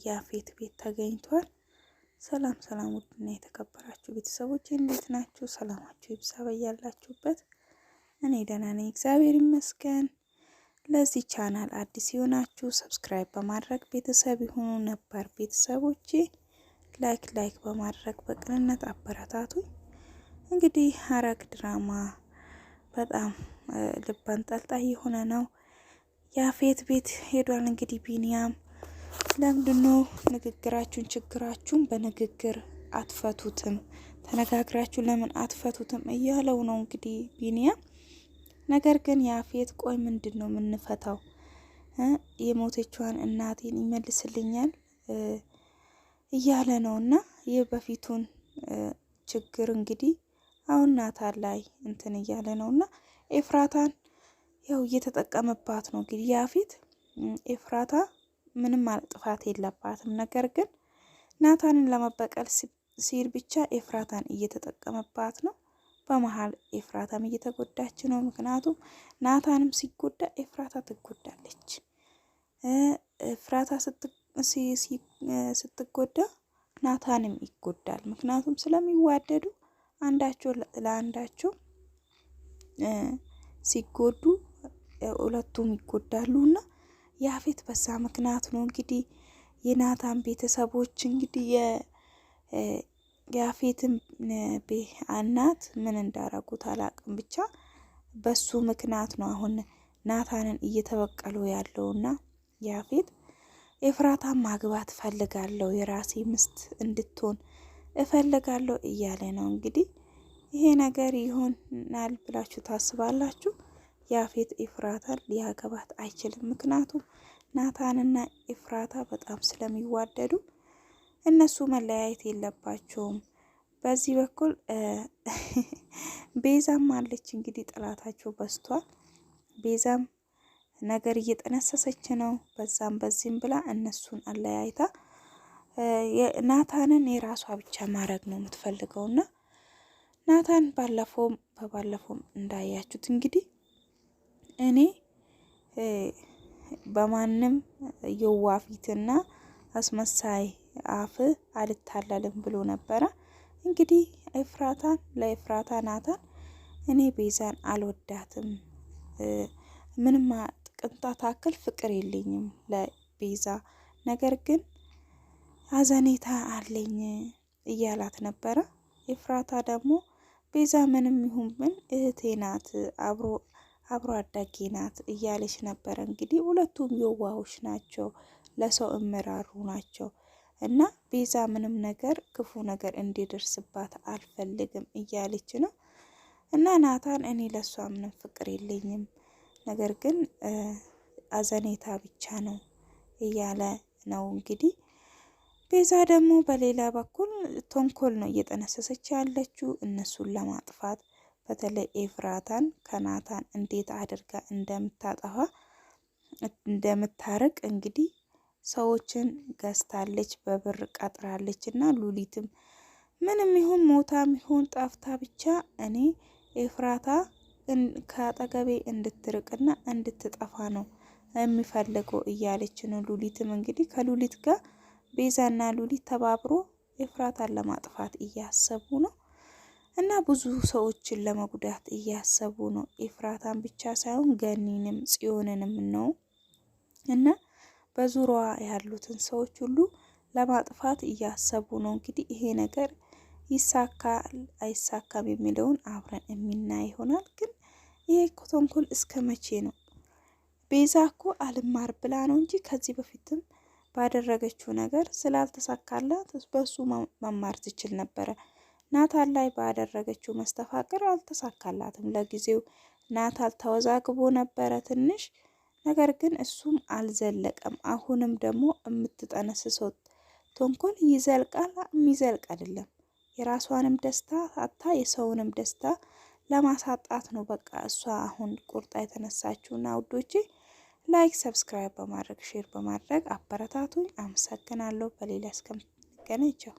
ያፌት ቤት ተገኝቷል። ሰላም ሰላም፣ ውድና የተከበራችሁ ቤተሰቦች እንዴት ናችሁ? ሰላማችሁ ይብዛ በያላችሁበት። እኔ ደህና ነኝ፣ እግዚአብሔር ይመስገን። ለዚህ ቻናል አዲስ የሆናችሁ subscribe በማድረግ ቤተሰብ ይሁኑ። ነባር ቤተሰቦቼ like like በማድረግ በቅንነት አበረታቱኝ። እንግዲህ ሐረግ ድራማ በጣም ልብ አንጠልጣይ የሆነ ነው። ያፌት ቤት ሄዷል። እንግዲህ ቢኒያም ለምንድነው ንግግራችሁን ችግራችሁን በንግግር አትፈቱትም? ተነጋግራችሁ ለምን አትፈቱትም? እያለው ነው እንግዲህ ቢኒያም። ነገር ግን ያፌት ቆይ ምንድን ነው የምንፈታው? የሞተችዋን እናቴን ይመልስልኛል እያለ ነው እና ይህ በፊቱን ችግር እንግዲህ አሁን ናታን ላይ እንትን እያለ ነው እና ኤፍራታን ያው እየተጠቀመባት ነው እንግዲህ ያፌት። ኤፍራታ ምንም ጥፋት የለባትም። ነገር ግን ናታንን ለመበቀል ሲል ብቻ ኤፍራታን እየተጠቀመባት ነው። በመሀል ኤፍራታም እየተጎዳች ነው። ምክንያቱም ናታንም ሲጎዳ ኤፍራታ ትጎዳለች። ኤፍራታ ስትጎዳ ናታንም ይጎዳል። ምክንያቱም ስለሚዋደዱ አንዳቸው ለአንዳቸው ሲጎዱ ሁለቱም ይጎዳሉ እና ያፌት በዛ ምክንያት ነው እንግዲህ የናታን ቤተሰቦች እንግዲህ የያፌትን እናት ምን እንዳረጉት አላቅም። ብቻ በሱ ምክንያት ነው አሁን ናታንን እየተበቀሉ ያለውና ያፌት ኤፍራታን ማግባት ፈልጋለሁ፣ የራሴ ምስት እንድትሆን እፈልጋለሁ እያለ ነው እንግዲህ። ይሄ ነገር ይሆናል ብላችሁ ታስባላችሁ? ያፌት ኤፍራታን ሊያገባት አይችልም። ምክንያቱም ናታንና ኤፍራታ በጣም ስለሚዋደዱ እነሱ መለያየት የለባቸውም። በዚህ በኩል ቤዛም አለች እንግዲህ ጠላታቸው በዝቷል። ቤዛም ነገር እየጠነሰሰች ነው። በዛም በዚህም ብላ እነሱን አለያይታ ናታንን የራሷ ብቻ ማድረግ ነው የምትፈልገውና ናታን ባለፈውም በባለፈውም እንዳያችሁት እንግዲህ እኔ በማንም የዋፊትና አስመሳይ አፍ አልታለልም ብሎ ነበረ። እንግዲህ ኤፍራታን ለኤፍራታ ናታን እኔ ቤዛን አልወዳትም፣ ምንም ቅንጣት አክል ፍቅር የለኝም ለቤዛ፣ ነገር ግን አዘኔታ አለኝ እያላት ነበረ። ኤፍራታ ደግሞ ቤዛ ምንም ይሁን ምን እህቴ ናት አብሮ አብሮ አዳጌ ናት እያለች ነበረ። እንግዲህ ሁለቱም የዋሆች ናቸው፣ ለሰው እምራሩ ናቸው እና ቤዛ ምንም ነገር ክፉ ነገር እንዲደርስባት አልፈልግም እያለች ነው። እና ናታን እኔ ለእሷ ምንም ፍቅር የለኝም ነገር ግን አዘኔታ ብቻ ነው እያለ ነው እንግዲህ። ቤዛ ደግሞ በሌላ በኩል ተንኮል ነው እየጠነሰሰች ያለችው እነሱን ለማጥፋት በተለይ ኤፍራታን ከናታን እንዴት አድርጋ እንደምታጠፋ እንደምታርቅ እንግዲህ ሰዎችን ገዝታለች፣ በብር ቀጥራለች። እና ሉሊትም ምንም ይሁን ሞታም ይሁን ጠፍታ ብቻ እኔ ኤፍራታ ከአጠገቤ እንድትርቅና እንድትጠፋ ነው የሚፈልገው እያለች ነው። ሉሊትም እንግዲህ ከሉሊት ጋር ቤዛና ሉሊት ተባብሮ ኤፍራታን ለማጥፋት እያሰቡ ነው። እና ብዙ ሰዎችን ለመጉዳት እያሰቡ ነው። ኤፍራታን ብቻ ሳይሆን ገኒንም ጽዮንንም ነው እና በዙሪያዋ ያሉትን ሰዎች ሁሉ ለማጥፋት እያሰቡ ነው። እንግዲህ ይሄ ነገር ይሳካል አይሳካም የሚለውን አብረን የሚናይ ይሆናል። ግን ይሄ ተንኮል እስከ መቼ ነው? ቤዛ እኮ አልማር ብላ ነው እንጂ ከዚህ በፊትም ባደረገችው ነገር ስላልተሳካላት በሱ መማር ትችል ነበረ። ናታን ላይ ባደረገችው መስተፋቅር አልተሳካላትም። ለጊዜው ናታል ተወዛግቦ ነበረ ትንሽ፣ ነገር ግን እሱም አልዘለቀም። አሁንም ደግሞ የምትጠነስሰው ተንኮል ይዘልቃል፣ የሚዘልቅ አይደለም። የራሷንም ደስታ አታ የሰውንም ደስታ ለማሳጣት ነው። በቃ እሷ አሁን ቁርጣ የተነሳችውና ውዶቼ like፣ subscribe በማድረግ share በማድረግ አበረታቱኝ። አመሰግናለሁ። በሌላ እስከምንገናኝ ቻው።